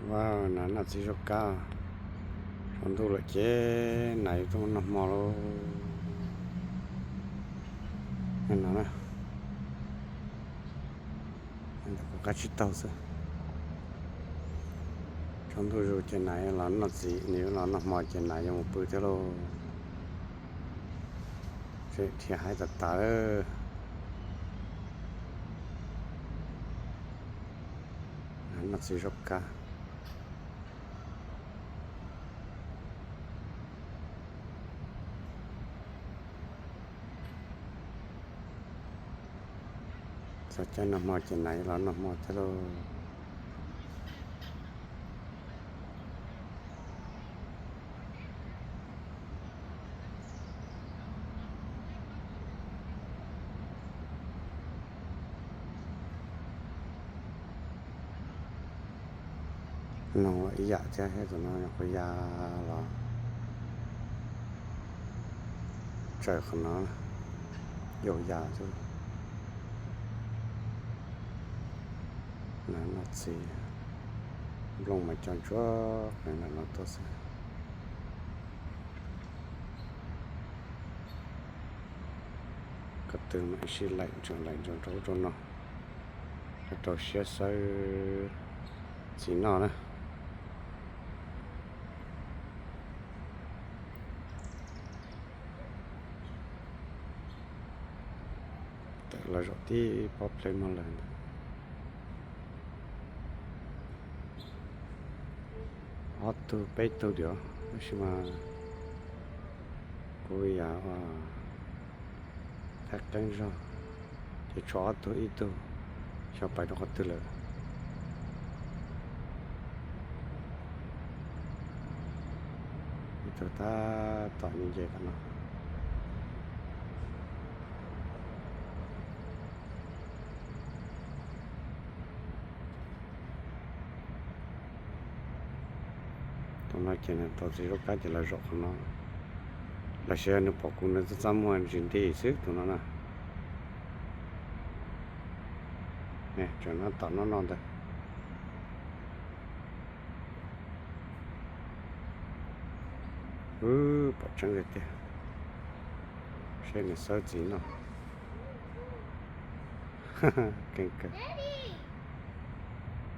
Ua, nas noj txiv zaub kab. Tsaus ntuj lawm ces nas yuav tuaj noj hmo lauj. No na, ntawm kuv qab tsib taug xwb. Tsaus ntuj zus ces nas yuav los noj txiv, nws yuav los noj hmo ces nas yuav mus pw thiab lauj. Dhia haib tas tas lawm. Nas noj txiv zaub kab. Txog caij noj hmo ces nas yuav los noj hmo thiab lauj. Noog los ib yam thiab, tus no nyuam qhuav ya los tsaws qhov no, yaus ya xwb. Nas noj txiv, nplooj mas cog ntsuab qees ntawm no tuaj xwb. Ko tw mas ib sij laim ntsoov laim ntsoov rau ub rau no, rau siab xawb txiv noj na. Tawm los zaum tib pob plheeb mog lawm ntag. Ob tug peb tug diam, tab sis mas kuv yam thaj qeeb zog, ces tshuav ob tug, ib tug xyov pais rau qhov twg lawm. Ib tug tab tom nce nce tom no. Tus no ces nws tau txiv zaub kab ces los zaum qhov no, los sis nws pom kuv nws txaj txaj muag ntsis nti xwb tus no na. Tseem nyob tom no no ntag. Wb pom tseeb tiag tiag, seb nws xawb txiv noj. Keej kawg.